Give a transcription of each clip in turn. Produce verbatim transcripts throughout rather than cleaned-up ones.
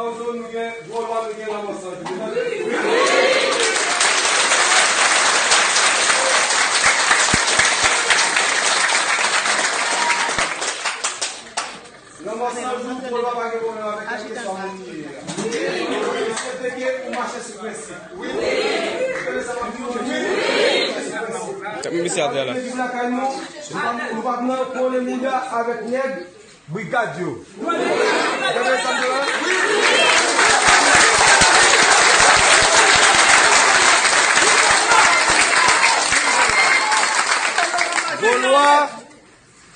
Ozo, nou gen Gwo Lwa, nou gen Lanmò San Jou. Ou tande? Lanmò San Jou, Gwo Lwa pa gen pwoblèm avèk kèlkeswa moun li ye a. Li aksepte ke ou mache sou prensip. Ou tande sa m ap di w? Ou mache sou prensip. Tap misye atè la. Legliz lakay nou, nou pa, nou pa nan polemik avèk nèg. Brigad yo. Ou tande sa m di la? Gwo Lwa,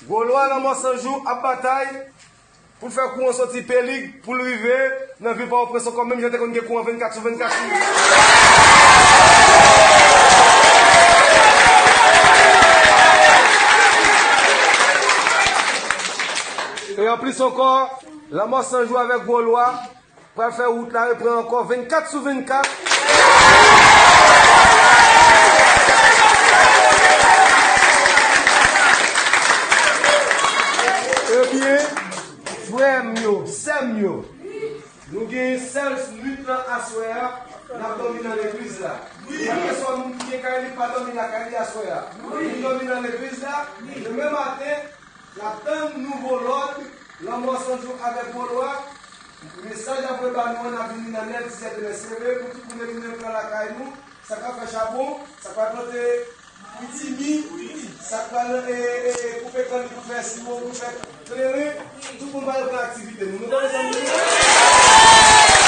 Gwo Lwa Lanmò San Jou ap batay pou l fè kouran soti Pelig pou l rive nan vil Pòtoprens ankò, menm jan te konn gen kouran vennkat sou vennkat. E anplis ankò, Lanmò San Jou avèk Gwo Lwa pral fè wout la reprann ankò vennkat sou vennkat. Ebyen, frè m yo, sè m yo, nou gen sèl nwit lan aswè a, n ap dòmi nan legliz la. Kèlkeswa moun ki gen kay li, pa dòmi lakay li aswè a. Nou dòmi nan legliz la, demen maten, n ap tann nouvo lòd, Lanmò San Jou avèk Gwo Lwa. Mesaj ap voye ba nou an, n ap vini nan nèf, dizèt demen. Se vre, pou tout moun vini nan lakay nou, sa k ap fè chabon, sa k ap plante pitimi, sa k pral, e, e, e, koupe kann li pou fè siwo, pou fè kleren, tout moun va reprann aktivite nou. Nou konn sa nou ye?